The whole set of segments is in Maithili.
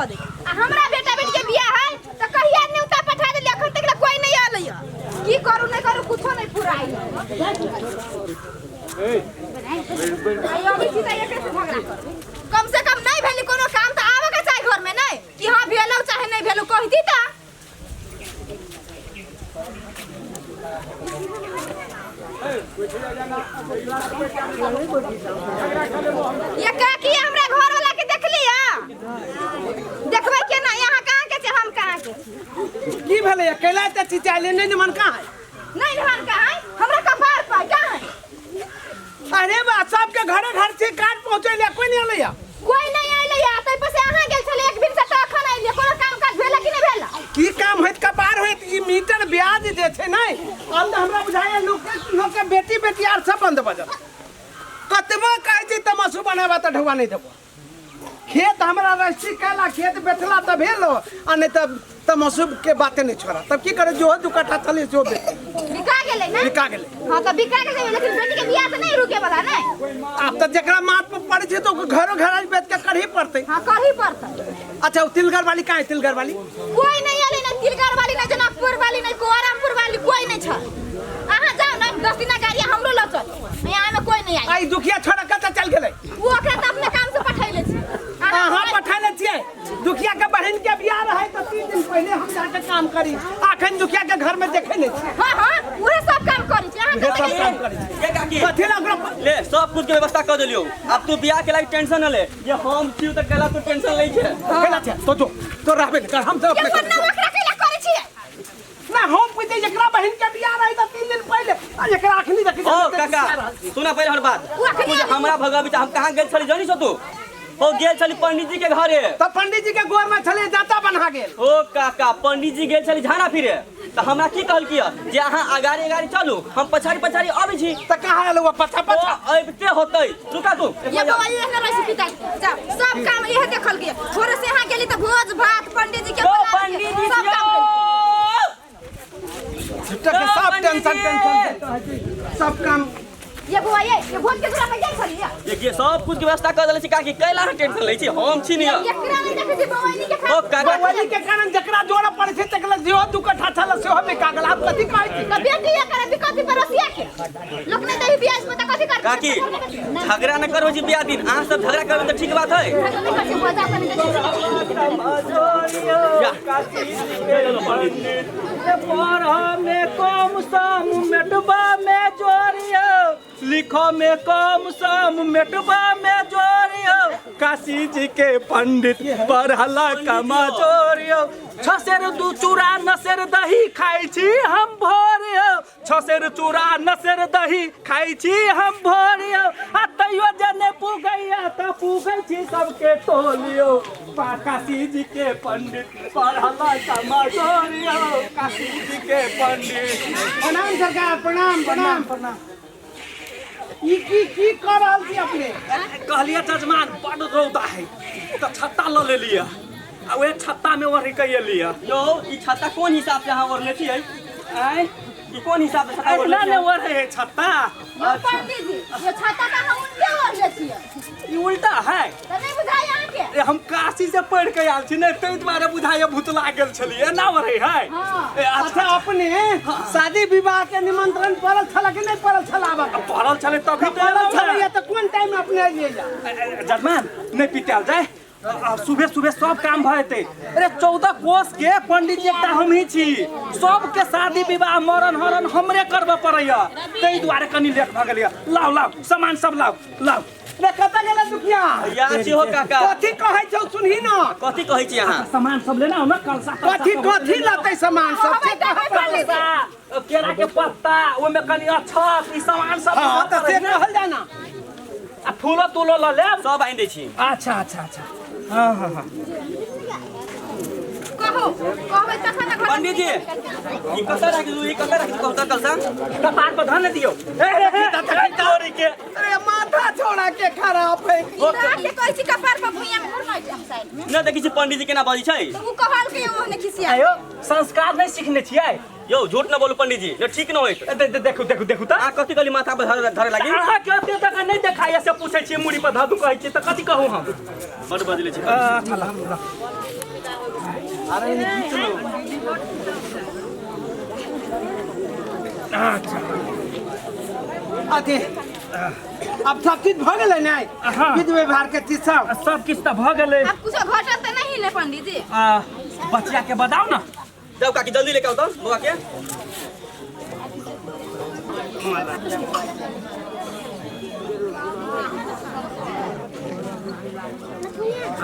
कऽ दे आ हमरा बेटा बेटी के बियाह है तऽ कहिया न्योता पठा देली अखन तक ले कोई नहीं आलै है की करू नहीं करू कुछो नहीं पुराई आई अबै छी तऽ एकरे से झगड़ा करू कम से कम नहीं भेली कोनो काम तऽ आबऽ के चाही घर में नहीं कि हाँ भेलौ चाहे नहीं भेलौ कहती तऽ ये काकी हमरा घर वाला के देखली है देखबै के ना यहाँ कहाँ के छै हम कहाँ के छी की भेलै अकेला तऽ चिचाइले नहि मन कहाँ है नहीं धान कहाँ है हमरा कपार पर कहाँ है अरे बा सबके घरे घर से कार्ड पहुंचैले कोई नहीं अलैया कोई नहीं आइले या तै पर से अहाँ गेल छले एक दिन से तऽ अखन आइले कोनो काम काज भेला कि नहीं भेला की काम होइत कपार होइत ई मीटर ब्याज जे छै नहि अब तऽ हमरा बुझाइए लोक के लोक के बेटी बेटी आर सब बंद भऽ जायत कतबो कहै छै तमाशू बनाबा तऽ ढौआ नहि देबो खेत हमरा रजिस्ट्री कैला खेत बेचला तऽ भेल आ नहि तऽ तमाशू के बाते नहि छोड़ा तब की करे जो दू कट्ठा छलै सेहो बेच बिका गेलै ने बिका गेलै हां तऽ बिका गेलै लेकिन बेटी के बियाह तऽ नहीं रुके वाला ने आब तऽ जकरा माथ पर पड़ै छै तऽ ओकर घरो घर बेच के करही पड़तै हां करही पड़तै अच्छा ओ तिलगर वाली कहाँ है तिलगर वाली कोई नहीं आले ना तिलगर वाली ना जनकपुर वाली ना कोरामपुर वाली कोई नहीं छ अहाँ जाओ ना 10 दिना गाड़ी हमरो ल चल यहाँ में कोई नहीं आई आई दुखिया छोड़ा कतऽ चल गेलै वो ओकरा तऽ अपने काम से पठैले छी अहाँ पठैले छियै दुखिया के बहिन के बियाह रहै तऽ 3 दिन पहिले हम जाके काम करी अखन दुखिया के घर में देखे नहीं छियै हां हां उहे सब काम करै छी अहाँ उहे सब काम करै छी ये काकी कथी लए ओकरा ले सब कुछ के व्यवस्था कर देलियो अब तू बियाह के लायक टेंशन न ले ये हम छी त केला तू टेंशन लै छै केला छै तो जो तो रहबे नहीं कर हम सब ये अपने पन्ना ओकरा कैला करै छियै ना हम पूछे एकरा बहिन के बियाह रहे तऽ 3 दिन पहिले आ एकरा अखनी देखी ओ काका सुना पहिले हमर बात उ अखनी तू जे हमरा भगाबी त हम कहाँ गेल छली जानी छौ तू ओ गेल छली पंडित जी के घरे तऽ पंडित जी के गोर में छले जाता बन्हा गेल ओ काका पंडित जी गेल छली झाड़ा फिरे तऽ हमरा की कहलकी जे अहाँ अगाड़ी अगाड़ी चलू हम पछाड़ी पछाड़ी अबै छी तऽ कहाँ एलौ पछा ओ पछा अबिते होतै रुका तू एक ये मिनट। बौआ ये रहै छै पिता जा सब काम इहे देखल गेल थोड़े से यहाँ गेली तऽ भोज भात पंडित जी के ओ बोला पंडित जी सब काम यौ! झूठा के सब टेंशन टेंशन सब काम ये बौआ ये भोज के दूरा पर गेल छलियै ये सब कुछ के व्यवस्था कर देले छी काकी कैला अहाँ टेंशन लै छी हम छी नियर एकरा नहि देखै छी बौआ के ओ काका बौआली के कारण जकरा जोड़ा पड़ै छै तकरा जेहो दू कट्ठा छल सेहो बिका गेल आब कथी कहै छी तऽ बेटी एकर कथी पड़ोसिया के लोक नहि दही बियाह में तऽ कथी करतै काकी झगड़ा न करबै छी बियाह दिन अहाँ सब झगड़ा करबै तऽ ठीक बात है झगड़ा नहि करै छी बजा कनि पढ़ में कम सम मेटबा में जोड़ियो लिख में कम सम मेटबा में जोड़ियो काशी जी के पंडित पढ़ला कमा जोड़ियो छसेर दू चूड़ा नसेर दही खाइ छी हम भोरियो छसेर चूड़ा नसेर दही खाइ छी हम भोरियो आ तैयो जे नहि पुगैया तऽ पुगै छी सबके टोलियो काशी जी के पंडित पढ़ला कमा जोड़ियो काशी जी के पंडित। प्रणाम सरकार, प्रणाम प्रणाम प्रणाम। ई की की कर रहल छी अपने? कहलिए जजमान बड रौदा है तऽ छत्ता लऽ लेलियै आ ओहे छत्ता में ओढ़ि के एलियै। यौ ई छत्ता कोन हिसाब से अहाँ ओढ़ले छियै? आँय ई कोन हिसाब से छत्ता ओढ़ले एहिना ने छियै? ओढ़े है छत्ता। यौ पंडित जी, ये छत्ता तऽ हम उल्टे ओढ़ले छियै। ई उल्टा है तऽ नहि बुझाइ अहाँके? ए हम काशी से पढ़ के आयल छी ने ताहि दुआरे बुझाइए भुतला गेल छलियै एना ओढ़े है। हाँ। ए, अच्छा अपने शादी विवाह के निमंत्रण पड़ल छल कि नहि पड़ल छल आबऽ के? पड़ल छलै तभी तऽ पड़ल तऽ छलैया तऽ कोन टाइम अपने अलियै या? जजमान नहि पिटायल जाय आ सुबह सुबह सब काम भऽ जेतै। अरे 14 कोस के पंडित जी एकटा हमही छी, सबके शादी विवाह मरण हरण हमरे करबऽ पड़ैया ताहि दुआरे कनि लेट भऽ गेलैया। लाउ लाउ सामान सब लाउ लाउ। रे कतऽ गेलै दुखिया? या छी हो काका। कथी कहै छौ सुनही न? कथी कहै छी अहाँ? सामान सब लेना हो न कलसा कथी कथी लतै सामान सब? से कहऽ पड़तै। कलसा, केरा के पत्ता ओहिमे कनि अक्षत ई सामान सब। हाँ तऽ से कहल जाय ना। आ फूलो तूलो लऽ लेब। सब आनि दै छी। अच्छा अच्छा अच्छा हाँ हाँ हाँ। कहू कहबै तखन ने घर। पंडित जी ई कतऽ राखि दू? ई कतऽ राखि दू कहू तऽ कलसा? कपार पर धन दियौ। ए, ए, ए, तोरी के। अरे माथा छोड़ा के खराब है। के कहै छी कपार पर भुइयां में घुरमाइ हम साइड में। न देखै छी पंडित जी केना बाजै छै। तऽ उ कहल के ओहने खिसिया। आयो संस्कार नहीं सीखने छियै। यौ झूठ न बोलू पंडित जी, न ठीक न होइत। देखू देखू देखू तऽ अहाँ कथी कहली माथा पर धरे धरे लागी? अहाँ के ओते तक नहीं देखाइए से पूछै छियै मुड़ी पर धऽ दू कहै छियै तऽ कथी कहू हम? बड बजले छै। अच्छा ला ला। अच्छा अथी अब सब चीज भऽ गेलै ने? हाँ। विध व्यवहार के चीज सब सब किछु तऽ भऽ गेलै। आब कुछो घटल तऽ नहीं ने पंडित जी? बचिया के बताउ ना। जाउ काकी जल्दी लेके आउ तऽ बौआ के।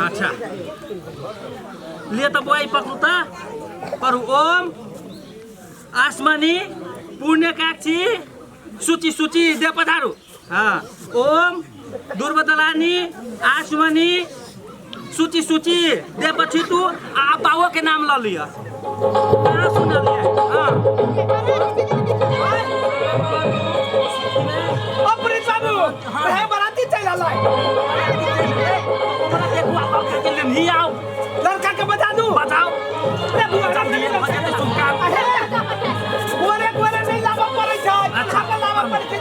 अच्छा लिए तऽ बौआ ई पकड़ू तऽ पढ़ू ओम आसमानी पुण्यकाक्षी सूची सूची दे पधारू। हाँ ओम दुर्बदलानी आसमानी सूची सूची दे पछी तू आ बाबो के नाम लऽ लिअ। कहाँ सुनलियै? हाँ अमृत बाबू हाँ बराती चलि अलै। ओकरा देखू आ लड़का के लेनही आउ। लड़का के बजा दू। बजाओ। रे बुआ जल्दी भऽ जेतै सुनका। गोरे गोरे नहीं लाबऽ पड़ै छै। अच्छा के लाबऽ पड़ै छै।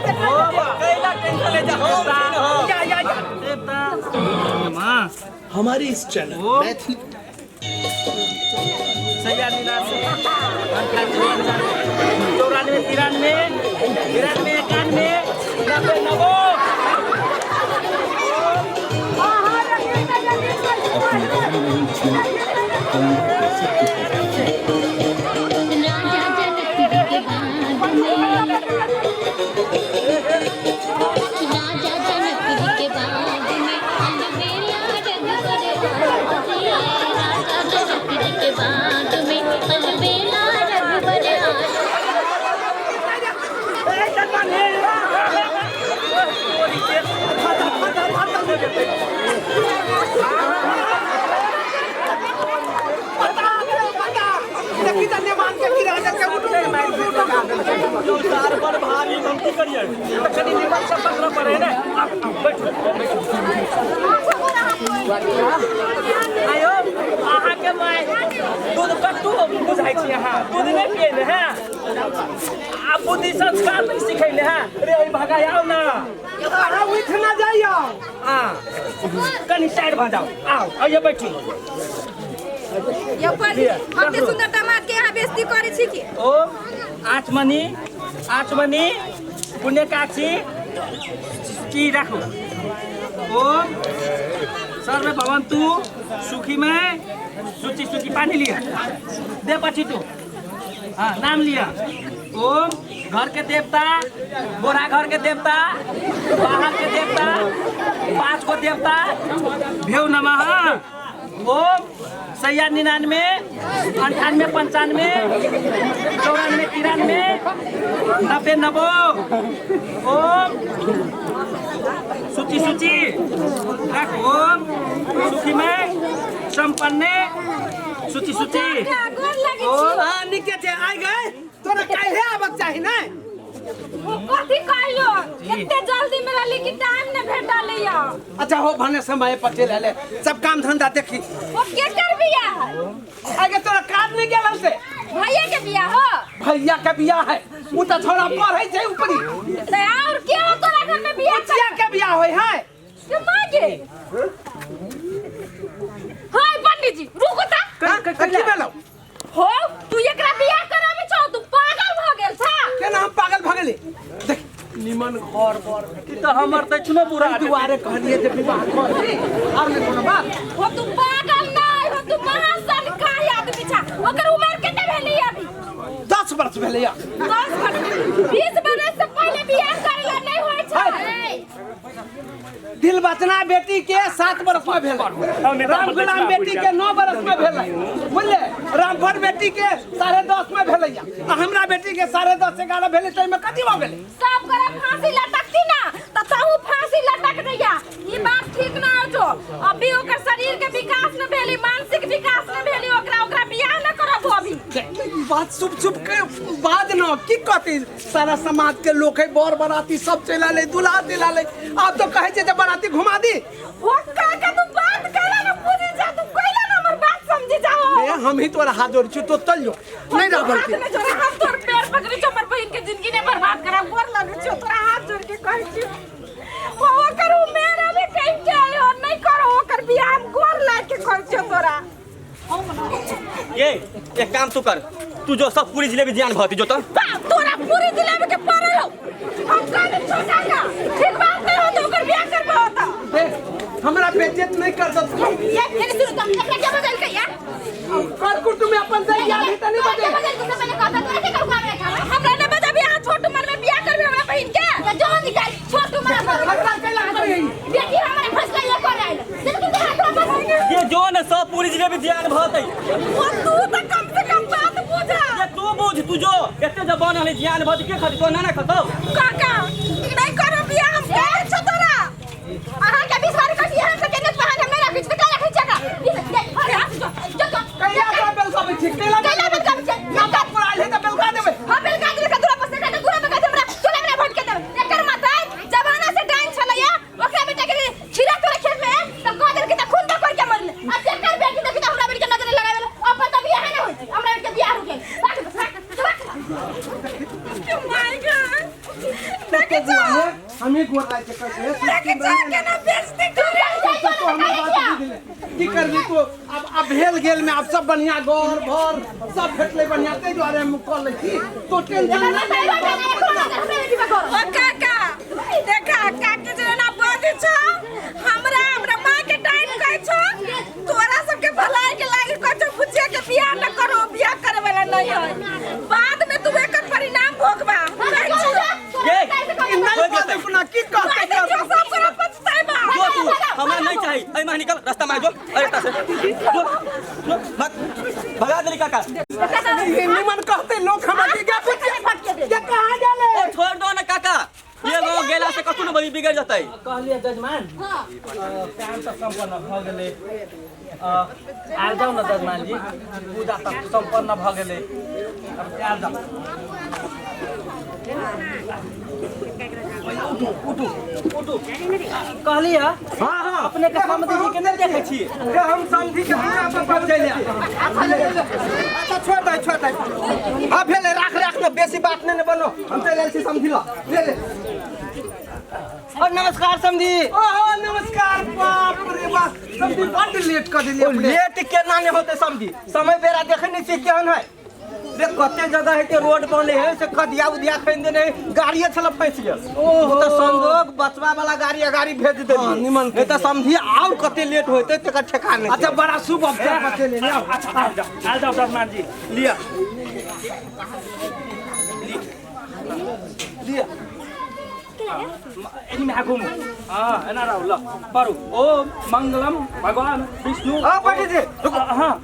कैला टेंशन ले जा हम छी न हम। या या या देवता माँ हमारे इस चैनल ओ। मैथिली सैया 99 98 94 93 92 91 90 90। राजा जनक के बाग में, राजा जनक के बाग में अलबेला रघुवर आए। राजा जनक के बाग में अलबेला रघुवर आए। पता पता देखी तऽ नेमान के गिरा के उठू उठू उठू। यौ सार बड़ भारी हम की करियै? तऽ कनि निमन से पकड़ऽ पड़ै ने। आउ, आउ, बैठू बैठू। आयो अहाँके माय दूध कट्टू बुझाइ छी अहाँ दूध नहि पियै ने है आ बुद्धि संस्कार नहि सिखैले है। रे एहि भगा आउ ना। अहाँ उठि ना जाइयौ। हाँ कनि साइड भऽ जाउ। आउ आइए बैठू। यौ पंडित जी, हम सुंदर दामाद के यहाँ बेइज्जती करै छी की? ओम आचमनी आचमनी पुण्यकाक्षी की राखू। ओम सर्वे भवन्तु सुखीमय सूची सूची पानी लिया दे पछि तू। हाँ नाम लिया। ओम घर के देवता, बोरा घर के देवता, बाहर के देवता, पांच को देवता भेव नमः। ओम सैया 99 98 95 94 93 90 90। ओम सूची सूची राख। ओम सुखीमय संपन्ने सूची सूची। गोर लागै छी। ओम हाँ नीके छै। आइ गए तोरा काल्हे आबक चाही ने? ओ कथी कहियो एते जल्दी में रहली कि टाइम ने भेटल या। अच्छा हो भने समय पर चलि अयलै सब काम धंधा देखी। ओ केकर बियाह है? आगे तोरा काज नहीं गेल से? भैया के बियाह हो? भैया के बियाह है। उ तऽ छोड़ा पढ़ै छै ऊपरी। तऽ और के हो तोरा घर में बियाह? बचिया के बियाह होय है। के माँ के? हाय पंडित जी रुको ता। की भेलौ? हो तू एकरा बियाह कराबे छौ तू पागल भ गेल छा? केना हम पागल भऽ गेली? देख निमन घर बर ई तऽ हमर तऽ छुनो बुरा एहि दुआरे कहलियै जे विवाह कर ली और नहि कोनो बात। हो तू पागल नहीं हो तू महासन काहे आदमी छा। ओकर उम्र कते भेली अभी? 10 वर्ष भेलैया। 10 वर्ष 20 बरस से पहले बियाह करेला नहीं होय छै। दिल बचना बेटी के 7 वर्ष में भेलै, राम गुलाम बेटी के 9 वर्ष में भेलै, बुझले? रामफल बेटी के 10.5 में भेलैया आ हमरा बेटी के 10.5 11 भेलै। ताहिमे कथी भऽ गेलै? सब करे फांसी लटकती ना त तहु फांसी लटक दैया। ई बात ठीक ना हो जो अभी ओकर शरीर के विकास न भेली, मानसिक विकास न भेली, ओकरा ओकरा बियाह न करब अभी। बात चुप चुप के बाद न की कहती सारा समाज के लोग है बर बराती सब चलि आले दूल्हा चलि आले आब तो कहै छै जे बराती घुमा दी। ओ काका तू बात कैला ना बुझी जा तू कैला ना हमर बात समझी जाओ। ए हम ही तोरा हाथ जोड़ छी तो चल जो नहीं रहबल हाथ में जोड़ा हम तोर पैर पकड़ी छो हमर बहिन के जिंदगी ने बर्बाद करा गोर लगे छो तोरा हाथ जोड़ के कहै छी। ओ ओकर उमेर अभी कहीं के आयो नहीं करो ओकर बियाह हम गोर लाग के कहै छो तोरा। ये एक काम तू कर तू जो सब पूरी जिलेबी जियान भती जो तो तोरा पूरी जिलेबी के पड़ल हो हम कहले छो काका ठीक बात नहीं हो तो ओकर बियाह करबो होता। देख हमरा बेइज्जत नहीं कर सकत। ये ये सुन तुम एकरा के बदल के यार कर कुटुंब में अपन दे यार ही त नहीं बजे के बदल के पहले कहता तोरा के कहू हमरा खावा हमरा नहीं बजाबी आ छोट उम्र में बियाह करबी हमरा बहिन के तो जो निकाल छोट उम्र में खतरा कैला करी बेटी हमारे फसला ये कर आइल देखो तू हाथ वापस ये जो ने सब पूरी जिलेबी जियान भतै। ओ तू त कम से कम बात बुझा। ये तू बुझ तू जो एते जबान हले जियान भत के खत तो ना ना खतौ। काका नहीं करो बियाह हम कहै छो तोरा। अहाँ के 20 बार कहै छी हम से केने बहाने हम नहीं राखै छी त का राखै छी का जो जो कैला का बेलका छी कैला कैला बेलका छी नौका पूरा आइल है त बेलका देबै। हम बेलका देबै का दूरा पसे का दूरा में हमरा चोला में भटके देबै। एकर माता जमाना से डाइन छलैया ओकरा बेटा के खीरा तोरे खेत में त कह देल के त खून द कर के मरले आ जेकर बेटी देखी त हमरा बेटी के नजर लगावेल अपन त बियाह नै होई हमरा बेटी के बियाह हो गेल। राख राख राख क्यों my God देखे जा हम ही गोर लाइ के कहै देखे जा केना बेइज्जती करे तो हमरा बात बुझ ले की करबी तो अब भेल गेल में अब सब बढ़िया घर भर सब भेटले बढ़िया ताहि दुआरे हम कऽ लै छी तो टेंशन नहीं ले। ओ काका देखा काकी जेना बजै छौ हमरा हमरा माँ के टाइम कहै छौ तोरा सबके भलाई के लागी कहै छौ बुचिया के बियाह न करो बियाह करे वाला नहीं है बाद में तू एकर परिणाम भोगबा। ये नहीं बाजू अपना की कहते सब तोरा पछताइबा। जो तू हमरा नहीं चाहिए एहि में निकल रास्ता में जो अरे रास्ता से जो जो भाग भगा देली काका। निमन कहते लोग हमरा के क्या पूछे के कहां जाले ओ छोड़ दो ना काका ये गांव गेला से कखनो बड़ी बिगड़ जतै। कहलिए जजमान हां काम त सम्पन्न भ गेलै आयल जाउ न जजमान जी पूजा त सम्पन्न भ गेलै अब आयल जाउ। उठू उठू उठू कहलिए हां हां अपने के समधि जी के नहीं देखै छी के हम समधि के पूजा पर पहुंचैले। अच्छा छोड़ दे छोड़ दे हां भेलै राख राख न बेसी बात नै बनो हम चलि आयल छी समधि ल ले ले। और नमस्कार समधि। ओहो नमस्कार बाप रे बाप समधि बड लेट कर देलियै। लेट केना नै होतै समधि समय बेरा देखै नै छियै केहन है रे कते जगह है के रोड बने है से खदिया उदिया खैन देने गाड़िए छल फंसि गेल। ओहो त संजोग बचवा वाला गाड़ी अगाड़ी भेज देली निमन नहीं त समझी और कते लेट होते तकर ठेकान नहीं। अच्छा बड़ा शुभ अवसर पर चले ले। अच्छा आ जाओ आ जाओ जजमान जी लिया लिया एनी में घूमू हां एना रहू ल पढ़ू ओम मंगलम भगवान विष्णु। हां पंडित जी रुको हां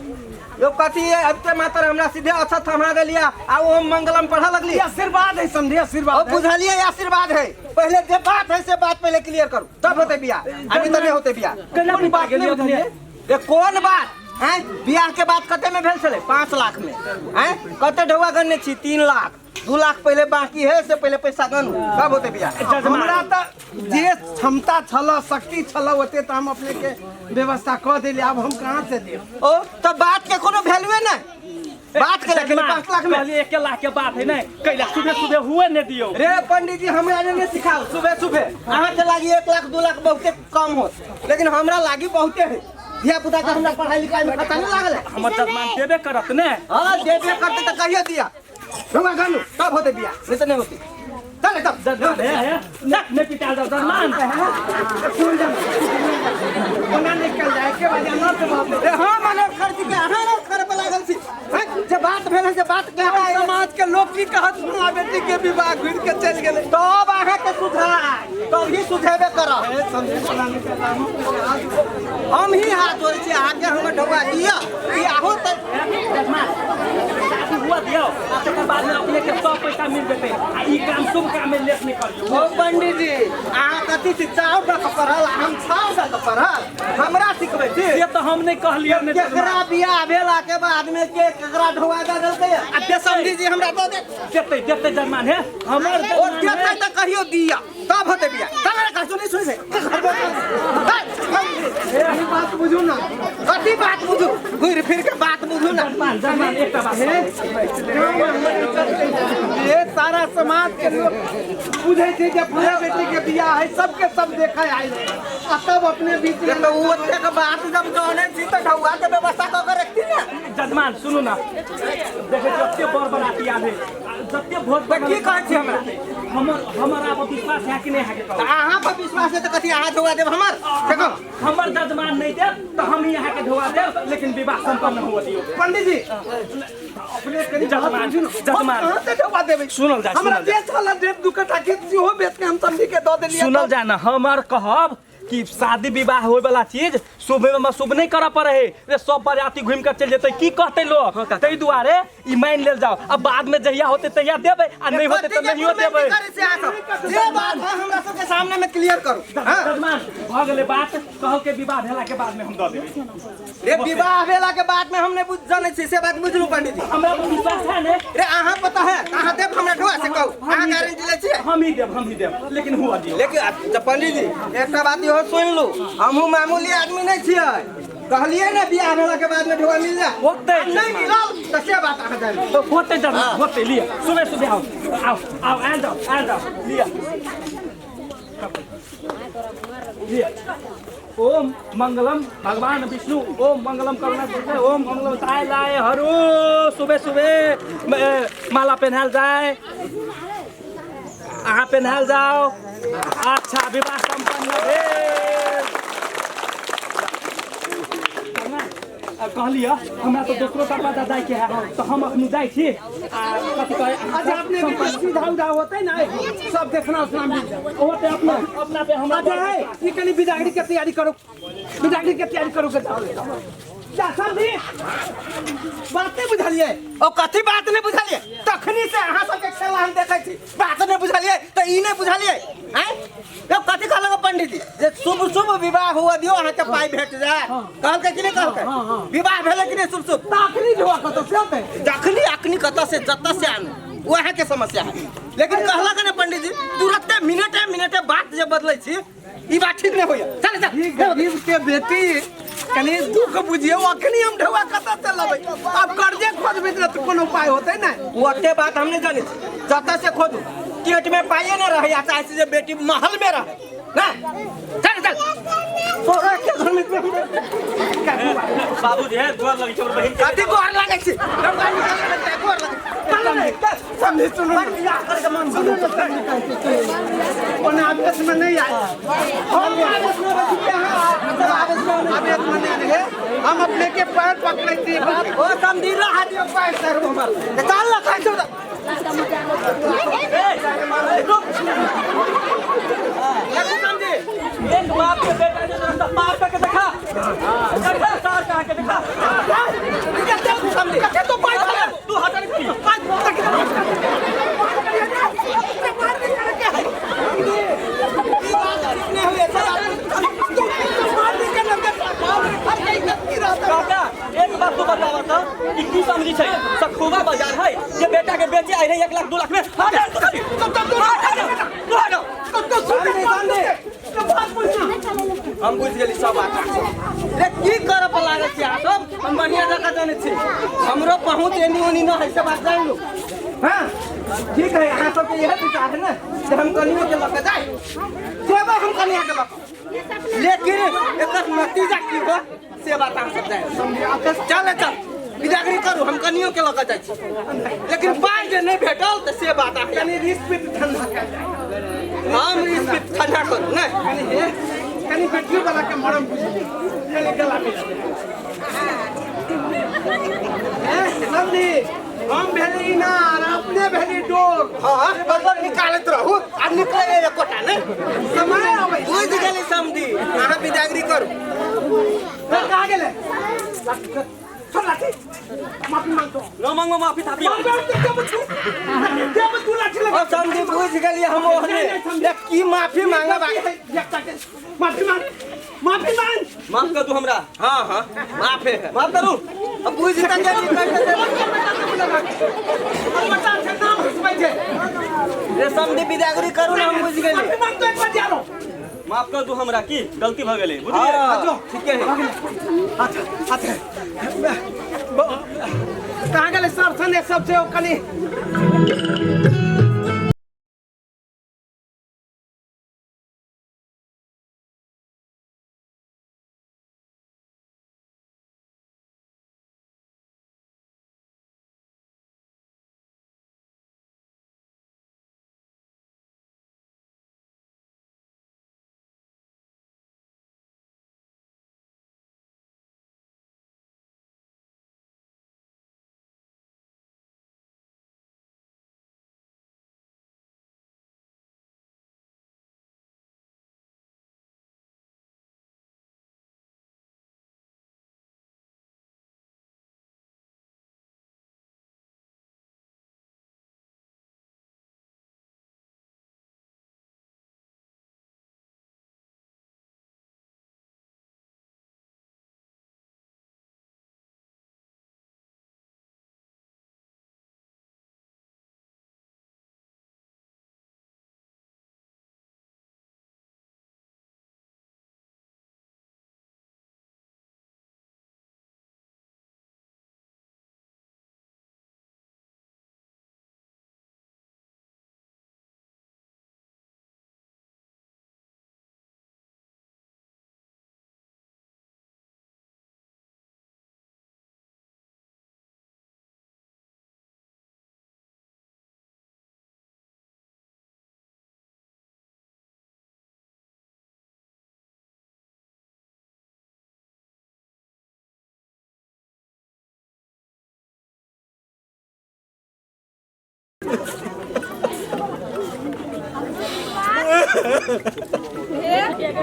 यो कथी है अब के मातर हमरा सीधे अच्छा थमा देलिया आ ओम मंगलम पढ़ा लगली। आशीर्वाद है समझी आशीर्वाद ओ बुझलिए आशीर्वाद है पहले जे बात है से बात पहले क्लियर करू तब होते बियाह अभी त नहीं होते बियाह। कोन बात नहीं बुझलिए ए कोन बात हैं बियाह के बात कते में भेल छले 5 लाख में हैं कते ढौआ गन्ने छी 3 लाख 2 लाख पहले बाकी है से पहले पैसा गनु तब होते बियाह। हमरा त जे क्षमता छल शक्ति छल ओते त हम अपने के व्यवस्था क देली अब हम कहां से देब। ओ त बात के कोनो वैल्यूए नहीं बात के लेकिन 5 लाख में कहलिए 1 लाख के बात है नहीं कैला सुबह सुबह हुए ने दियो रे पंडित जी हमरा ने सिखाओ सुबह सुबह अहाँ के लागी 1 लाख 2 लाख बहुते कम हो लेकिन हमरा लागी बहुते है धिया पुता के हमरा पढ़ाई लिखाई में पता नहीं लागल है। हमर जजमान देबे करत ने। हां देबे करते त कहियो दिया रंगा गानू तब होते बियाह नहीं तो नहीं होती। चल तब जजमान है नहीं पिटा जाओ जजमान सुन जा कोना निकल जाए के वजह न तो बाप रे। हां माने खर्च के अहाँ न करे पर लागल छी जे बात भेल है से बात कह समाज के लोग की कहत हमरा बेटी के विवाह घुर के चल गेलै तब अहाँ के सुधार तभी सुधेबे करब। हम ही हाथ जोड़ै छी अहाँ के हमर ढौआ दिया बियाहो त शादी हुआ दियो आ तकर बाद में अपने के सब पैसा मिल जेतै आ ई काम शुभ काम में लेट नहीं करियो। ओ पंडित जी अहाँ कथी छी चाव दऽ के पढ़ल हम छाव दऽ के पढ़ल हमरा सिखबै छी। से तऽ हम नहि कहलियै ने। केकरा बियाह भेला के बाद में के केकरा ढोआ दऽ देलकै आ ते समझी जी हमरा दऽ दे। देतै देतै जजमान हे हमर ओ देतै तऽ कहियो दिया तब होतै बियाह। चल रे सुनी सुनी से। ई बात बुझू ना। कथी बात बुझू? घुरि फिर के बात बुझू ना। जजमान जजमान एकटा बात ये सारा समाज के लोग बुझै छै जे फलां बेटी के बियाह है, सबके सब देखे आयल है आ तब अपने बीच में तऽ ओ ओतेक बात जब जानै छी तऽ ढौआ के व्यवस्था कऽ के रखती ने। जजमान सुनू ना, देखै छी जते बर बराती आयल है जते भोज तऽ की कहै छी हमरा? हमर हमर आब विश्वास है कि नहि है के कहू? तऽ अहाँ पर विश्वास है तऽ कथी अहाँ ढौआ देब हमर? देखो हमर जजमान नहि देब तऽ हम ही अहाँके ढौआ देब, लेकिन विवाह सम्पन्न हुअ दियौ। पंडित जी अपने कनि जजमान जजमान कहाँ से ढौआ देबै? सुनल जाय हमरा सुनल जाय जे छल देव दू कट्ठा खेत सेहो बेच के हम समझी के दऽ देलियै। सुनल जाय ना, हमर कहब कि शादी विवाह होय वाला चीज शुभ में शुभ नहीं करऽ पड़े है रे, सब बराती घूम के चल जेतै की कहतै लोग, ताहि दुआरे ई मानि लेल जाओ। अब बाद में जहिया होतै तहिया देबै आ नहीं होतै तऽ नहियो देबै। जे बात है हमरा सबके सामने में क्लियर करू। जजमान भऽ गेलै बात, कहल के विवाह भेला के बाद में हम दऽ देबै। रे विवाह भेला के बाद में हम नहीं बुझ जानै छी से बात बुझलू पंडित जी। हमरा पर विश्वास है ने? रे अहाँ पता है अहाँ देब हमरा ढोआ से कहू, अहाँ गारंटी लै छियै? हम ही देब हम ही देब, लेकिन हुआ दियौ। लेकिन पंडित जी एकटा बात इहो सुनि लू, हमहूँ मामूली आदमी नहीं छियै। कहलियै ने बियाह भेला के बाद में ढोआ मिल जाए होतै नहीं मिलल तऽ से बात अहाँ जानि। होतै जजमान होतै, लिअ सुबह सुबह आउ आउ आउ आयल जाउ आयल जाउ लिअ लिअ। ओम मंगलम भगवान विष्णु ओम मंगलम करुणा करते ओम मंगलम साय लाए हरू सुबह सुबह माला पहनाल जाए, अहाँ पहनाल जाओ। अच्छा विवाह सम्पन्न भेल। कहलियै हमरा तऽ दोसरो का पता जाय के है तऽ हम अखनी जाइ छी। आ कथी कहै? अच्छा अपने के सीधा उधा होतै ना सब देखना सुना मिल जाए होतै अपना अपना पे हमरा। अच्छा है ई कनि बिदागरी के तैयारी करू, बिदागरी के तैयारी करू के जाओ जा समझी बात नहीं बुझलियै। ओ कथी बात नहीं बुझलियै? तखनी से अहाँ सबके खेला हम देखै छी, बात नहीं बुझलियै तऽ ई नहीं बुझलियै आँय? यौ कथी कहलक पंडित जी जे शुभ शुभ विवाह हुआ दियौ अहाँके पाइ भेट जाय, कहलकै कि नहि कहलकै? विवाह भेलै कि नहि शुभ शुभ? तखनी ढोआ कतऽ से होतै? जखनी अखनी कतऽ से जतऽ से आनू ओ अहाँके समस्या है, लेकिन कहलक ने पंडित जी तुरते मिनटे मिनटे बात जे बदलै छी ई बात ठीक नहीं होइया। चल चल ई गरीब के बेटी कनि दुख बुझियौ, अखनी हम ढौआ कतऽ से लबै? आब कर्जे खोजबै तऽ कोनो उपाय होतै ने? ओते बात हम नहीं जानै छी, जतऽ से खोजू पेट में पाइए न रहे, चाहे छी जे बेटी महल में रहे ना। चल चल तोरा के घर में बाबूजी हे गोर लगै छै बहिन के। कथी गोर लगै छी? गोर लगै छी। समझी सुनू ओना आवेश में नहीं आए, हम आवेश में आवेश में नहीं रहे, हम अपने के पैर पकड़े थी बात। ओ समझी रहा दियो पैर सर हमर चल ना खाइ छौ। एक बाप के बेटा जे रास्ता पार करके देखा, देखा सार कहाँ के देखा। कते तो पाइ धरे तू हटा नहीं। पाइ काका एक बात तू बतावा तो ई की समझी छै सखोबा बाजार है जे बेटा के बेचे आइ रहे 1 लाख 2 लाख में। हट तू खाली तू हट तो सुन हम बुझि गेली सब बात। रे की करऽ पर लागल छी अहाँ सब? हम बढ़िया जकाँ जानै छी, हमरो पहुँच एनी ओनी न है से बात जानि लू। हाँ ठीक है, अहाँ सबके इएह विचार है ने जे हम कनियो के लऽ के जाय, जेबै हम कनिया के लऽ के, लेकिन एकर नतीजा की हो से बात अहाँ सब जानि। चल चल बिदागरी करू, हम कनियो के लऽ के जाइ छी, लेकिन पाइ जे नहि भेटल तऽ से बात अहाँ कनि रिस्क ठंडा कयल जाय। हम रिस्क ठंडा करू नहि कनि हे कनि बेटियो वाला के मरम बुझी कनि गला मिल समझी। हम भेली इनार अपने भेली डोर। हाँ बदल निकालैत रहू आ निकले एकोटा नहि समय अबै बुझि गेली समझी। अहाँ बिदागरी करू। कहाँ गेलै? छोड़ लाठी, माफी मांगतो। न मांगो माफी थापी। देब तू लाठी लगा। ओ समझी बुझि गेलियै हम ओहने की माफी मांगब? माफी मांग, माफी मांग, माफ कर दू हमरा। हाँ हाँ माफ है। माफ करू। अब बुझ त गेली बच्चा छै नाम हंसबै छै। रे समधी बिदागरी करू ना, हम बुझ गेली। माफी मांग तो एक बार जानो। माफ कर दू हमरा, की गलती भ गेलै बुझलियै? हां ठीके है। अच्छा अच्छा कहाँ गेलै सर संदेश सब छै ओ कनि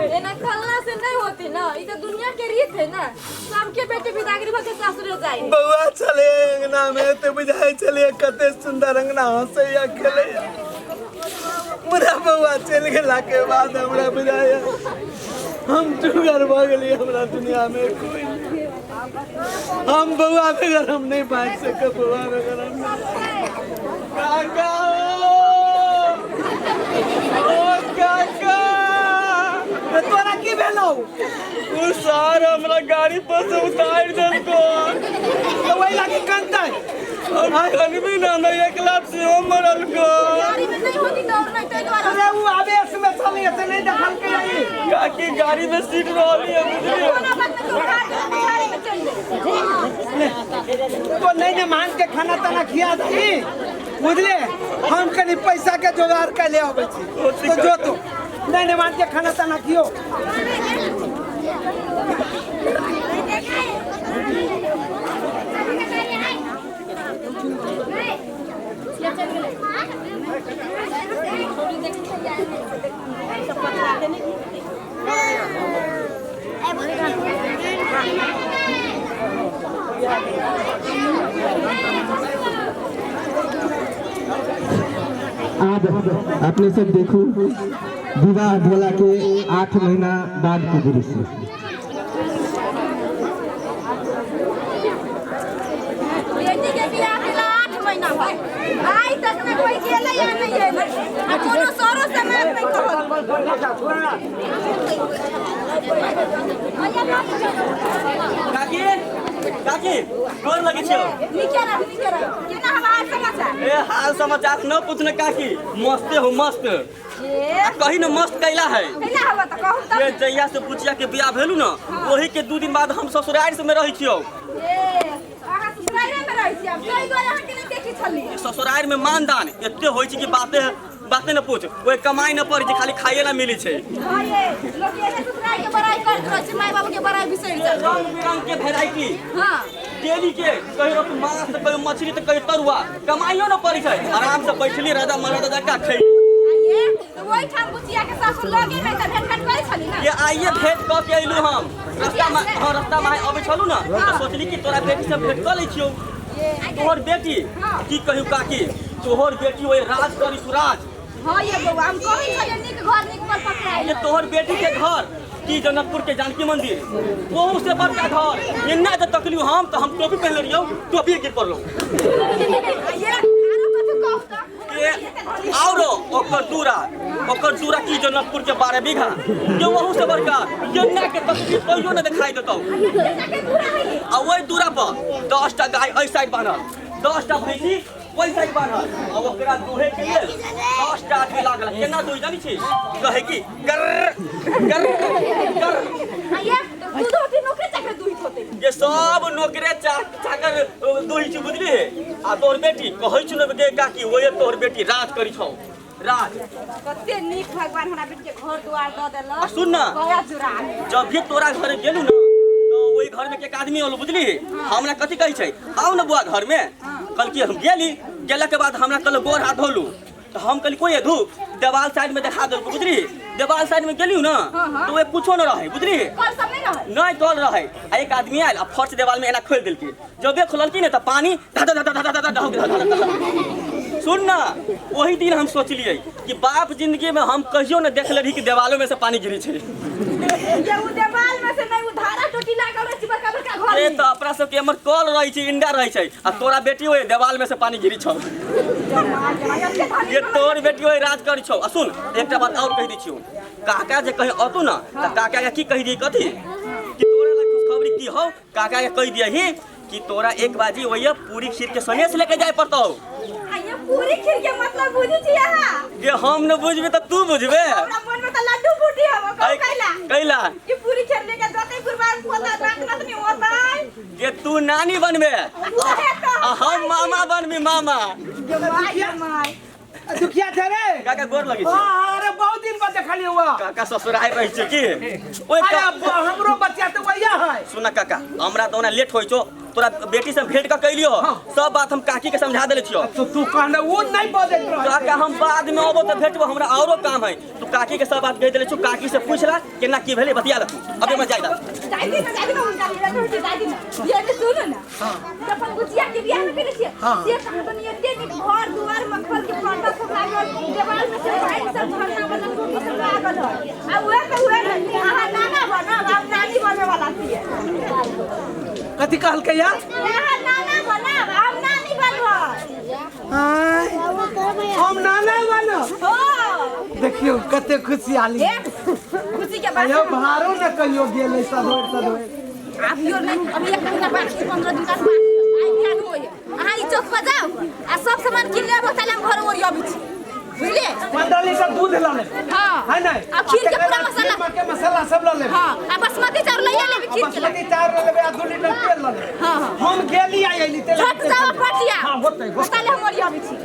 एना खलना से नहीं होती ना, ई तो दुनिया के रीत है ना, सबके बेटे बिदागरी भके सासुर जाए। बउआ चले अंगना में तो बुझाई चले कते सुंदर अंगना हंसैया खेलैया। मुरा बउआ चल गेला के बाद हमरा बुझाया हम जुगर भ गेलियै, हमरा दुनिया में कोई नहीं। हम बउआ बगैर हम नहीं बाँच सकब, बउआ बगैर हम काका ओ काका तोरा की भेलौ? उ सार हमरा गाड़ी पर से उतारि देलको। तो वही लागी कंतै। हम कनबी ना ना एकला से हम मरल को। गाड़ी में नहीं होती तो और नहीं तो द्वारा। अरे वो आवेश में चली से नहीं देखल के आई। काकी गाड़ी में सीट रहली है बुझलिए। कोनो बात नहीं, तो उठा के गाड़ी में चल दे। तो नहीं ने मान के खाना ताना खिया दही बुझले, हम कनी पैसा के जोगाड़ कर ले आबै छी। तो जो तो नहीं ने मान के खाना ताना खियो। आज अपने सब देखू विवाह भेला के 8 महीना बाद के दृश्य। बेटी के बियाह भेला 8 महीना भइल, आइ तक ने कोई गेलै या नहीं गेलै, आ कोनो सरो समाज नहीं कहल। काकी काकी गोर लगे छियो। नीके रह नीके रह, केना हम हाल समाचार? ए हाल समाचार न पूछने काकी, मस्ते हो मस्त। ए कही न मस्त कैला है। कैला हवा त कहू त। ये जहिया से बुचिया के बियाह भेलू न ओही के 2 दिन बाद हम ससुराल से में रहै छियो। ए अहाँ ससुराल में रहै छी, अब तै दुआरे अहाँ के नहीं देखी छली। ससुराल में मानदान एते होय छै कि बाते बाते न पूछ, ओए कमाई न पड़ै छै, खाली खाइए ला मिलै छै। हां ये लोग एहे ससुराल के बड़ाई करत रहै छै, माय बाबू के बड़ाई बिसरि जाइ। रंग बिरंग के वेराइटी। हां डेली के कहियो रोटी मांस त कहियो मछली त कहियो तरुआ, कमाइयो न पड़ै छै, आराम से बैठली राजा महाराजा जका खै। ये तो वही ठाम बुचिया के सासुर लगे में त भेट घाट करै छली ना। ये आइए भेट क के अइलू हम। रास्ता में हां रास्ता में अबै छलू ना त सोचली कि तोरा बेटी से भेट क लै छियौ। तोहर बेटी की कहियो काकी, तोहर बेटी ओए राज करी सुराज। हां ये बउआ हम कहै छलियै नीक घर नीक पर पकड़ाइ। ये तोहर बेटी के घर की जनकपुर के जानकी मंदिर ओहू से बड़का घर। एन्ना जे तकलियो हम तऽ हम टोपी पहनले रहियौ, टोपी गिर पड़लो। ये आरो कथु कहू तऽ? के औरो ओकर दूरा, ओकर दूरा की जनकपुर के 12 बीघा के ओहू से बड़का। एन्ना के तकली कहियो न देखाई देतौ। आ ओहि दूरा पर 10टा गाय एहि साइड बान्हल, 10टा भैंसी ओहि साइड बान्हल, आ ओकरा दुहे के लेल 10टा आदमी लागल। केना दुहि जानै छी? कहै कि गर गर गर। ये दूध होते नौकरे चाकर दूध होते। ये सब नौकरे चाकर दुहि छी, बुझली हे? आ तोहर बेटी कहै छु न गे काकी, ओहे तोहर बेटी राज करी छौ, राज। कते नीक भगवान हमरा बेटी के घर दुआर दऽ देलक। आ सुन न, गया जुड़ा। जब भी तोरा घर गेलू न तऽ ओहि घर में के एक आदमी होलो, बुझली? हमरा कथी कहै छै, आउ न बुआ घर में। कल की हम गेली, गेला के बाद हमरा कहल गोर हाथ धोलू, तऽ हम कहली कोई धू, देवाल साइड में देखा देलको, बुझली? देवाल साइड में गेली न तो ओए कुछो न रहे, बुझली? कल सब नहीं रहे, नहीं कल रहे। आ एक आदमी आयल आ फर्श देवाल में एना खोल देलकी, जबे खोललकी न तऽ पानी धा धा धा धा धा धा धा धा। सुन न, वही दिन हम सोचलिए कि बाप जिंदगी में हम कहियो न देखले रही कि देवालों में से पानी गिरी छै। ये उ देवाल में से नहीं, उ धारा टोटी लागल रहे छै बड़का बड़का घर ए में। तऽ अपना सबके हमर कल रहे छै, इंडा रहे छै, आ तोरा बेटी ओए देवाल में से पानी गिरी छौ। ये तोर बेटी ओए राज करी छौ। आ सुन, एकटा बात और कहि दै छियौ, काका जे कहे अतु न तऽ काका के की कहि दियै कथी कि तोरा लग खुशखबरी की हौ, काका के कहि दियही कि तोरा एक बाजी ओइया पूरी खीर के सनेस लेके जाय पड़तौ। आ ये पूरी खीर के मतलब बुझै छी अहाँ? जे हम न बुझबे तऽ तू बुझबे। हमरा मन में तऽ लड्डू फूटी हबो, कहू कैला? कैला? कि पूरी खीर लेके जतै गुरुवार होता, रात रात नहीं होतै। जे तू नानी बनबे उहे तऽ। आ हम मामा बनबी, मामा। My my. दुखिया छै रे। काका गोर लगै छै। हाँ, अरे बहुत दिन बाद देखलियै हुआ। काका ससुराल रहै छै की? ओए अरे हमरो बच्चा तऽ वही है। सुन काका, हमरा तऽ ओना लेट होइ छौ, तोरा बेटी से भेंट कऽ कैलियो, सब बात हम काकी के समझा देले छियो। तो तू कहने वो नहीं बजैत रहै। काका हम बाद में अबो तऽ भेटबो, हमरा औरो काम है। तू काकी के सब बात कहि देले छियो, काकी से पूछ ला केना की भेलै, बतिया ला तू। अबे मैं जाय दा। जाय दी ना, जाय दी ना, हुनका मेरा तो जाय दी ना। ये के सुन ना, अपन गुचिया के बियाह में केने छियै, से कहबन एते नीक घर दुआर मखमल के पर्दा सब लागल, देवाल में से पानि सब झरना वाला टोटी सब लागल है। आ उहे के उहे अहाँ नाना बनब, हम नानी बने वाला छियै। कथी कहलकै यार? अहाँ नाना बनब, हम नानी बनब। आय, हम नाना बनब। हो। देखियौ कते खुशियाली। ए, खुशी के बात। अयो भारो न कहियो गेलै सधोरि सधोरि। अभियो नहीं, अभी एक महीना बाकी, 15 दिन का बाकी। आई बिहान होय। अहाँ ई चौक पर जाउ आ सब सामान किन लेब, ताले हम घर ओरी अबै छी, बुझलिए? 15 लीटर दूध लऽ लेब। हाँ। है नहीं? आ खीर के पूरा मसाला। खीर के मसाला सब लऽ लेब। हाँ, आ बासमती चाउर लइए लेब खीर के। बासमती चाउर लऽ लेबै आ 2 लीटर तेल लऽ लेबै। हाँ, हाँ। हम गेली आ अयली तेल। झट जाउ पटिया। हाँ, होतै, होतै। ताले हम ओरी अबै छी।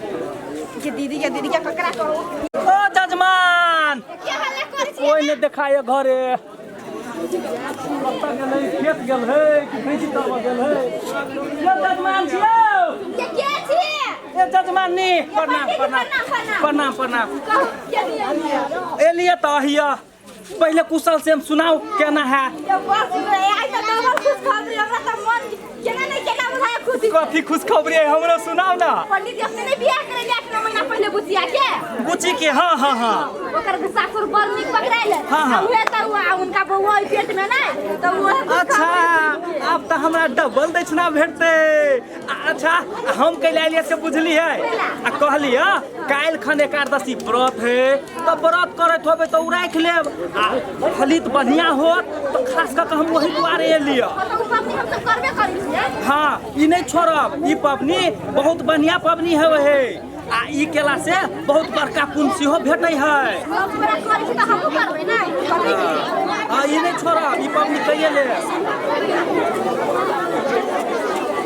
के दीदी के दीदी के ककरा कहू? ओ जजमान, के हल्ला करै छी? कोई नहीं देखाए घरे। कतऽ गेलै? खेत गेल है कि भैंसी तरवा गेल है? ये जजमान छियौ। के के छियै? ए जजमान नी, प्रणाम प्रणाम प्रणाम प्रणाम। कहू के छियै? एलियै तऽ अहिया पहिले कुशल से हम सुनाउ केना है। ये बस रे, आइ तऽ डबल खुशखबरी, हमरा तऽ मन केना नहीं केना बुझाय खुशी। कथी खुशखबरी है हमरो सुनाउ ना। पंडित जी अपने नहीं बियाह करेले 8-9 महीना पहिले बुचिया के? बुची के, हाँ हाँ हाँ। ओकर सासुर बड़ नीक पकड़ाइल। हाँ, हाँ। उहे तऽ उनका बउआ ओहि पेट में नहीं तऽ उहे। अच्छा, आब तऽ हमरा डबल दक्षिणा भेटतै। अच्छा, हम कैले एलियै से बुझलियै आ कहलियै काल्हि खन एकादशी व्रत है तऽ व्रत करैत होबै तऽ उ राखि लेब आ फलित बढ़िया होत तऽ खास कऽ के हम ओहि दुआरे एलियै। तऽ उ पबनी हम सब करबे करै छियै। हाँ, ई नहीं छोड़ब, ई पबनी बहुत बढ़िया पबनी है हे, आ ई केला से बहुत बड़का पुण्य सेहो भेटै है। सब बड़ा करै छी तऽ हमहूँ करबै ने। हाँ, ई नहीं छोड़ब, ई पबनी कैये लेब।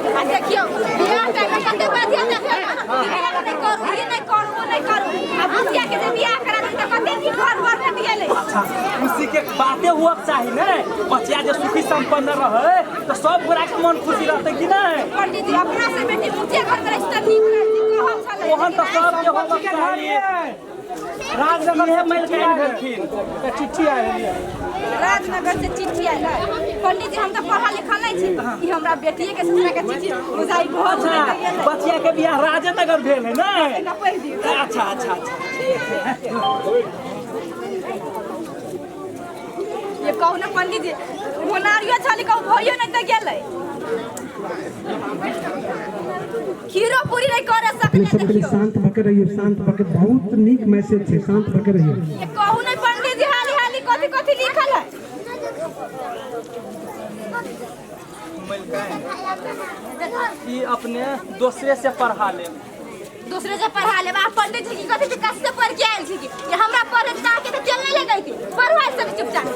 आ देखियौ बियाह टाइम में कते बाधिया देखियौ, बियाह नहीं करू, ई नहीं करू, ओ नहीं करू, आ बुचिया के जे बियाह करा देली तऽ कते नीक घर बर भेट गेलै। अच्छा, खुशी के बाते हुआ के चाही ने, बचिया जे सुखी संपन्न रहे तऽ सब गोरा के मन खुशी रहतै कि नहीं? पंडित जी अपना से बेटी मुखिया घर में रहै छै तऽ नीक रहै छै, कहल छलै। ओहन तऽ सबके होबक चाही। राजनगर इहे मैल के आयल भेलखिन तऽ चिट्ठी आयल है। राजनगर से चिट्ठी आयल है। पंडित जी हम तऽ पढ़ल लिखल नहीं छी, ई हमरा बेटिए के ससुरा के चिट्ठी बुझाइ बहुत अच्छा, गेलै। बचिया के बियाह राजेनगर भेल है ने? पढ़ि दियौ। अच्छा अच्छा अच्छा। ये कहू ने पंडित जी होनारियो छली कहू भइयो नहीं त गेलै खीरो पूरी नहीं करे अपने सकले सब कनि देखियो शांत भऽ के रहियौ, शांत भऽ के। बहुत नीक मैसेज छै, शांत भऽ के रहियौ। ये कहू नहीं पंडित जी हाली हाली कथी कथी लिखल है। ई अपने दोसरे से पढ़ा लेब। दूसरे से पढ़ा लेब। आ पंडित जी की कथी विकास से पढ़ के आयल छी की ये हमरा पढ़े ना के त चलने लगै थी पढ़वा सब चुपचाप।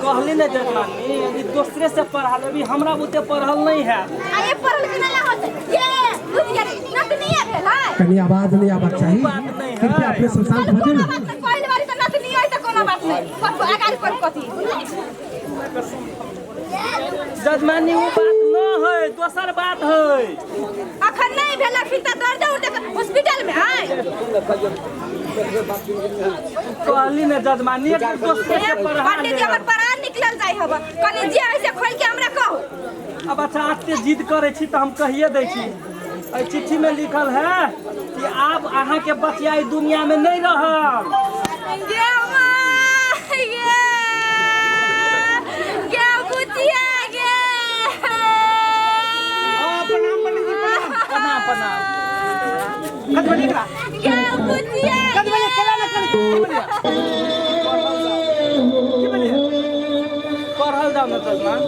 कहली ने जजमानी ई दोसरे से पढ़ा लेब, ई हमरा बुते पढ़ल नहीं है। आ ये पढ़ल के ना होते ये बुझ गेली नतनी है भेल है। कनि आवाज नहि आबक चाही, बात नहि है। कृपया अपने सब शांत चल भऽ कोनो जाउ। बात नहीं, पहिल बारी त नतनी है त कोनो बात नहीं। पढ़ अगाडि पढ़ कथी। जजमानी वो बात न है, दोसर बात है। अखन नहीं भेल फिर त दर्द उठे हॉस्पिटल में आय। कहली ने जजमानी एक दोसरे से पढ़ा पंडित जी हमर लेब। प्राण निकलल जाय हब कनि जे ऐसे खोल के हमरा कहू। अब अच्छा आते जिद करे छी त हम कहिए दै छी। एहि चिट्ठी में लिखल है कि आब अहाँ के बचिया ई दुनिया में नहीं रहल। गे माँ, गे, गे बुचिया गे। हाँ, प्रणाम पंडित जी, प्रणाम। प्रणाम प्रणाम। कत बजे एकरा? गे बुचिया कत बजे केला ना करी? की बजे? पढ़ल जाओ न जजमान।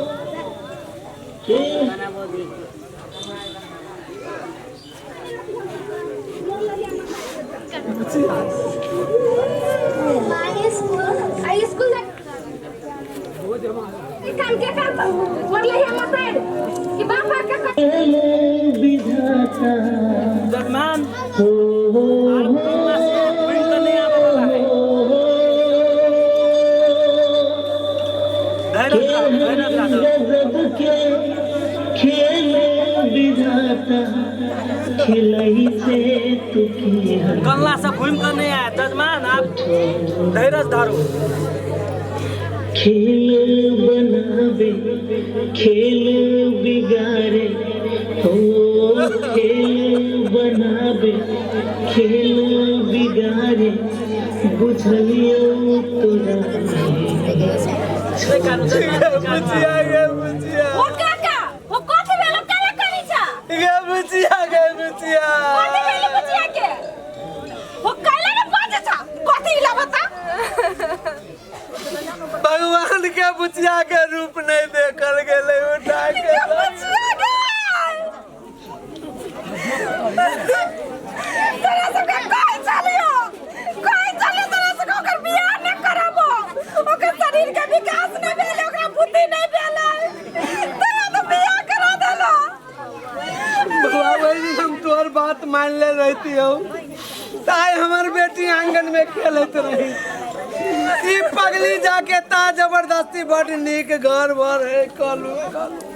आई स्कूल जा ई काम के कर मरले हे हमर पैर कि बाप के जजमान आब कहुना से घुमि कऽ नहि आबऽ वाला है। धैर्य राखू, धैर्य राखू। गजब के खेल विधाता खिलई से तू की कल्ला से घुमि कऽ नहि आयत जजमान, आब धैर्य धरू। खेल बनावे खेल बिगाड़े हो, खेल बनावे खेल बिगाड़े बुझलियो तोरा। नहि कानू जजमान, नहि कानू। गे बुचिया, गे बुचिया। ओ काका ओ कथी भेल काला करी छा? गे बुचिया, गे बुचिया। कथी भेल बुचिया के? ओ काला ने बाजे छा कथी इला बता। भगवान के बुचिया के रूप नहीं देखल गेलै उठा के। गे बुचिया गे तोरा सबके कहै छलियो, कहै छलियो तोरा सबके ओकर बियाह नहि करबो, ओकर शरीर के विकास नहि भेलै, ओकरा बुद्धि नहि भेलै, तोरा तऽ बियाह करा देलो। बउआ वही दिन हम तोहर बात मान ले रहती हो ताई हमर बेटी आंगन में खेलत रही। ई पगली जाके ता जबरदस्ती बड़ नीक घर भर है कहलू कहलू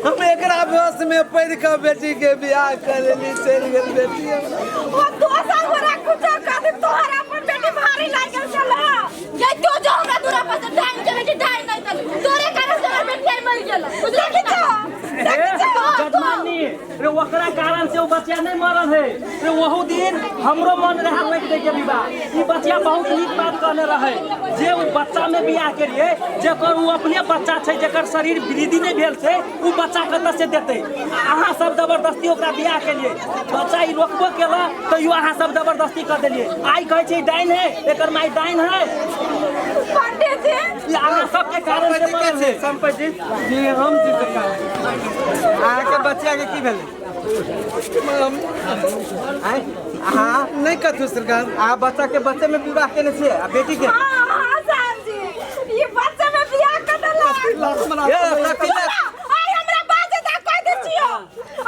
हम एकरा बस में पढ़ के बेटी के बियाह कर लेली, चलि गेल बेटी हमरा। ओ दोसर गोरा कुछो कह दे तोहरा अपन बेटी भारी लागल छल। ये तो जो हमरा दूरा पर से डाइन के बेटी डाइन नहीं तल तोरे कारण से हमर बेटी मर गेल बुझला कि छो? हे जजमानी रे ओकरा कारण से ओ बच्चा नहीं मरल है रे। ओहू दिन हमरो मन रहा रोकि दै के विवाह। ई बच्चा बहुत नीक बात कहने रहे जे ओ बच्चा में बियाह केलिए जेकर ओ अपने बच्चा छै, जेकर शरीर वृद्धि नहीं भेल छै, ओ बच्चा कतऽ से देतै? अहाँ सब जबरदस्ती ओकरा बियाह केलिए, बच्चा ई रोकबो केला तैयो अहाँ सब जबरदस्ती कर देलिए। आइ कहै छै डाइन है, एकर माय डाइन है। पंडित जी ई अहाँ सबके कारण से मरल है। संपत जी जी हम जी सरकार अहाँके बच्चा के की भेलै? आँय? अहाँ नहीं कथू सरकार। अहाँ बच्चा के बच्चे में विवाह केने छियै आ बेटी के? हाँ हाँ साहब जी ये बच्चा में बियाह कर देलक। ये कथी ला- आइ हमरा बाजे दा कह दे छियो,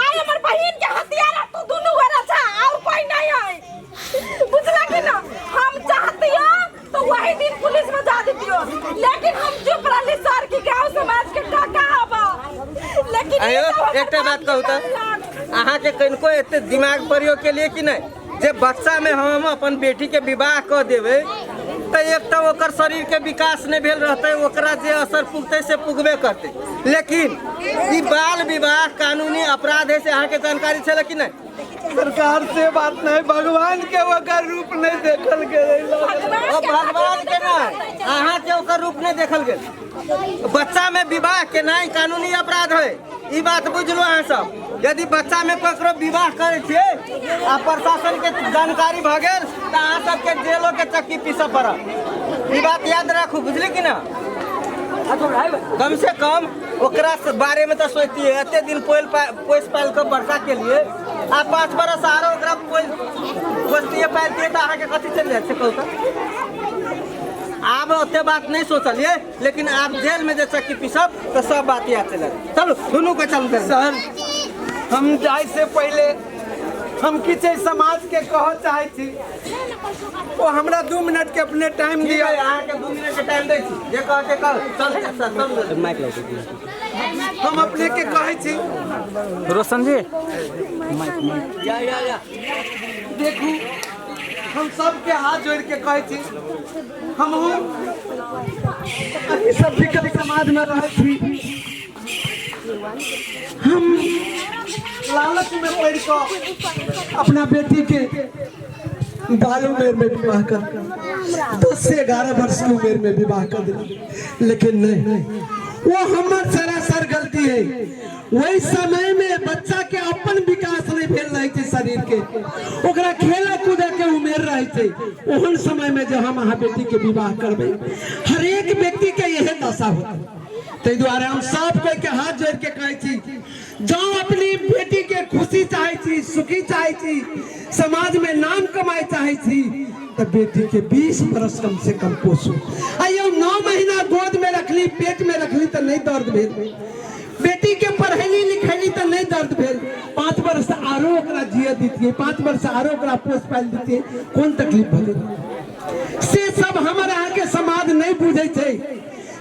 आइ हमर बहिन के हथियार तू दुनू गोरा छा और कोई नहीं है बुझला कि ना। हम चाहतियो तो वही दिन पुलिस में जा देतियो, लेकिन हम चुप रहली सर की गांव समाज के टाका हबा। लेकिन आयो एकटा बात कहू तऽ अहाँके कनिको एते दिमाग प्रयोग के लिए कि नहि जे बच्चा में हम अपन बेटी के विवाह कऽ देबै तऽ एक तऽ ओकर शरीरके विकास नहि भेल रहतै, ओकरा जे असर पुगतै से पुगबे करतै। लेकिन ई बाल विवाह कानूनी अपराध है, से अहाँके जानकारी छलै कि नहि? सरकार से बात नहीं, भगवान के ओकर रूप नहीं देखल गेल। ओ भगवान के नहीं, अहाँ के ओकर रूप नहीं देखल गेल। बच्चा में विवाह केनाइ कानूनी अपराध है, ई बात बुझलो अहाँ सब। यदि बच्चा में ककरो विवाह करै छियै आ प्रशासन के जानकारी भऽ गेल तऽ अहाँ सबके जेलो के चक्की पीसऽ पड़त, ई बात याद राखू, बुझली कि ना? कम से कम ओकरा बारे में तो सोचतियै, एते दिन पोसि पालि कऽ बड़का केलियै आ 5 बरस आरो ओकरा पोसतियै पालतियै तऽ अहाँके कथी चलि जाइ छै कहू तऽ? आब ओते बात नहीं सोचलिए, लेकिन आप जेल में जे चक्की पीसब तो सब बात याद चल। चलू दुनू के चलू। सर हम जाय से पहले हम किछु समाज के कह चाहे छी, ओ हमरा 2 मिनट के अपने टाइम दिया। अहाँके 2 मिनट के टाइम दै छी, जे कह के कह। चल सर चल। माइक लग। हम अपने के कहै छी रोशन जी या या या देखू, हम सबके हाथ जोड़ के कहै छी, हमहूँ सब विकट समाज में रहै छी, हम लालच में पड़ कऽ अपना बेटी के बाल उम्र में विवाह कर 10 से 11 वर्ष की उम्र में विवाह कर दिली, लेकिन नहीं, वो हमर सरासर गलती है। वही समय में बच्चा के अपन विकास नहीं भेल रहे छै शरीर के, ओकरा खेला कूदे के उमेर रहे छै, ओहन समय में जब हम अहाँ बेटी के विवाह करबै, हरेक व्यक्ति के यह दशा होता। ताहि दुआरे हम सब कोई के हाथ जोड़ के कहै छी, जँ अपनी बेटी के खुशी चाहे छी, सुखी चाहे छी, समाज में नाम कमाए चाहे छी, तो बेटी के 20 बरस कम से कम पोसू। आइयो 9 महीना गोद में रखली, पेट में रखली तो नहीं दर्द भेल, बेटी के पढ़ैली लिखैली तो नहीं दर्द भेल, 5 वर्ष आरो ओकरा जिय दितियै, 5 वर्ष आरो ओकरा पोस पालि दितियै, कोन तकलीफ भऽ जेतै? से सब हमर अहाँके समाज नहीं बुझै छै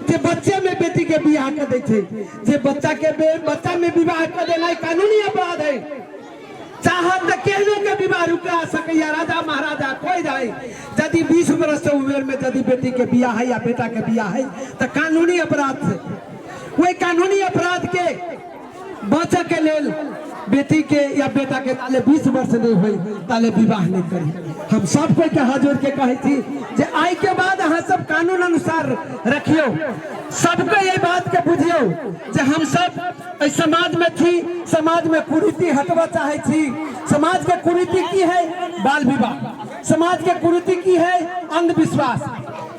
जे बच्चे में बेटी के बियाह कर दै छै, जे बच्चा के बच्चा में विवाह कर देनाइ कानूनी अपराध है। चाहत तऽ केहनो के विवाह रुका सकैया, राजा महाराजा कोई रहे, यदि 20 बरस से उम्र में यदि बेटी के बियाह है या बेटा के बियाह है तो कानूनी अपराध से, वही कानूनी अपराध के बचे के लेल बेटी के या बेटा के ताले 20 वर्ष नहीं होई ताले विवाह नहीं करी। हम सब कोई के हाथ जोड़ के कहै छी जे आइ के बाद अहाँ सब कानून अनुसार रखियो, सबके ये बात के बुझियो जे हम सब एहि समाज में छी, समाज में कुरीति हटबऽ चाहे छी। समाज के कुरीति की है? बाल विवाह। समाज के कुरीति की है? अंधविश्वास।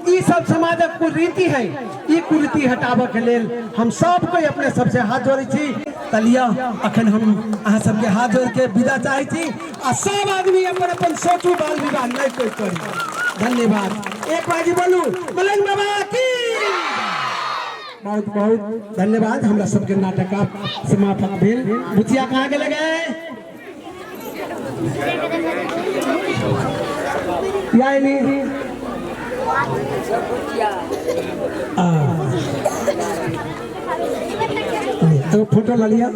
ई सब समाजक कुरीति है। ई कुरीति हटाबऽ के लेल हम सब कोई अपने सबसे हाथ जोड़ै छी। तऽ लिअ अखन हम अहाँ सबके हाथ जोड़ के विदा चाहे छी आ सब आदमी अपन अपन सोचू, बाल विवाह नहीं कोई करी। धन्यवाद। एक बाजी बोलू मलंग बाबा की। बहुत बहुत धन्यवाद। हमरा सबके नाटक समाप्त भेल। बुचिया कहाँ के लगे? या नहीं? तो फोटो ला लिया।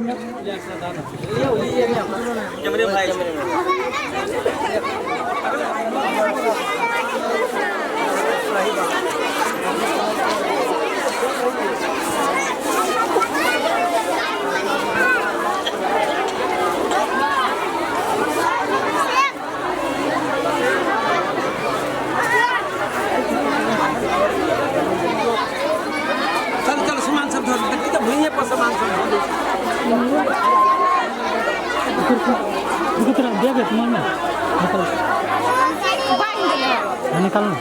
चल चल सामान सब धर देखी तो भुइये पर सामान सब धर दे। निकाल ना।